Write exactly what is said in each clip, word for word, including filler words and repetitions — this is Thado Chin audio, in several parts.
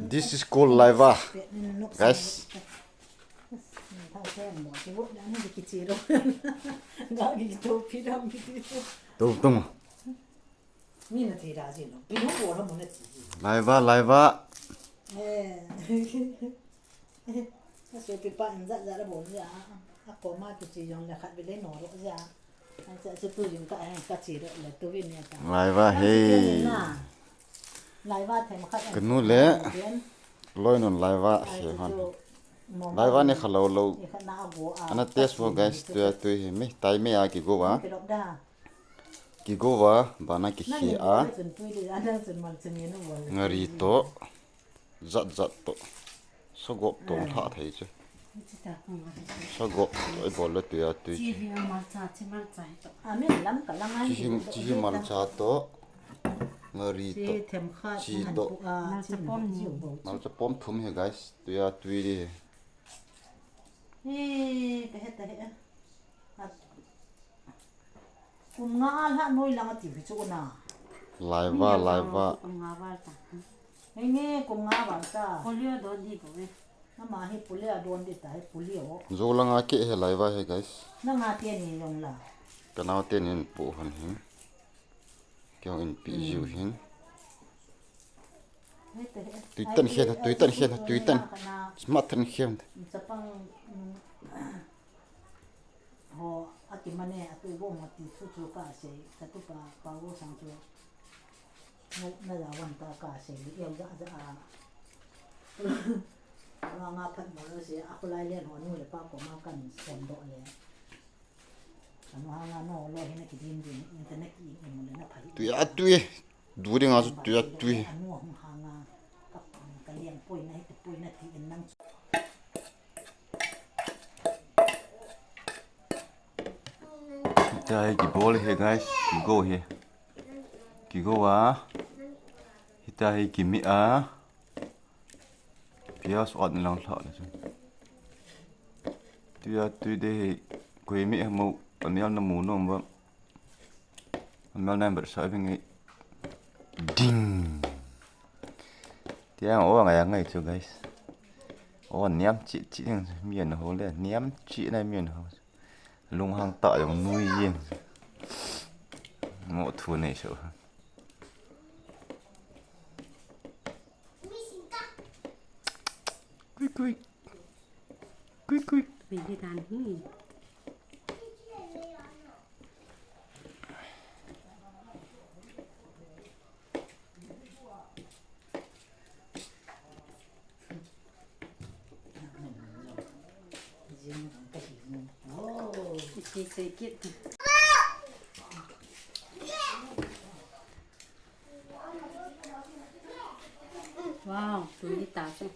This is called laiva, guys. Tum tum. Laiva, laiva. Laiva he. Kanu le loinun laiva he hon. Laiva ni khalou lou. Ana test mo guys, tuia tui hi mi tai me a kigo a. Kigo a, bana kikhia. Ngari to. Zat zat to. Sagop to lha thei chu. Sagop to ibol le tuia tui chu. Chi hi malcha to. Ngari to. Chi to. Malcha pom thum hi guys. Tuia tui di. Kum nga a lha noi lang ati hi chu na. Laiva, laiva. Kum nga val ta. Hei nge kum nga val ta. Polio don hi ko ve. Ama hi polio don di ta hi polio. Zo langa ke he laiva he guys. Na nga te ni long la. Kanao te nin pu hon hin. Keu in pi jiu hin. Tuitan khen, tuitan khen, tuitan. Smart tan khen. Chapang ho akimane atu bo mo ti thu chu ka sei ka tu pa pa wo sang chu. Na na la wan ta ka sei li eu ja ja a. Nga nga phat mo lo sei a ko lai len ho nu le pa ko ma kan sem do le. Tuia tui. Du ding a chu tuia tui. Tia hi kibol hi guys, kigo hi. Kigo a. Hitia hi kimi a. Pias ot ni lang lha le chu. Tuia tui de hi koi mi hamo, amel na mu nom ba. Amel na ber sa vinge. Ding. Tia o ngai ngai chu guys. O niam chi chi mi na ho le, niam chi na mi na ho. Lunghang ta jong nui jeng. Mo thu nei so. Kui kui. Kui kui. Baby dan hi. Wow, tui ta chu.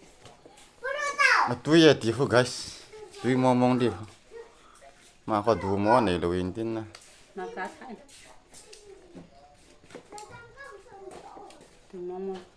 A tui a ti hu guys. Tui mong mong di hu. Ma kho du mo nei lo in tin na. Ma ka thai. Tui mong mong.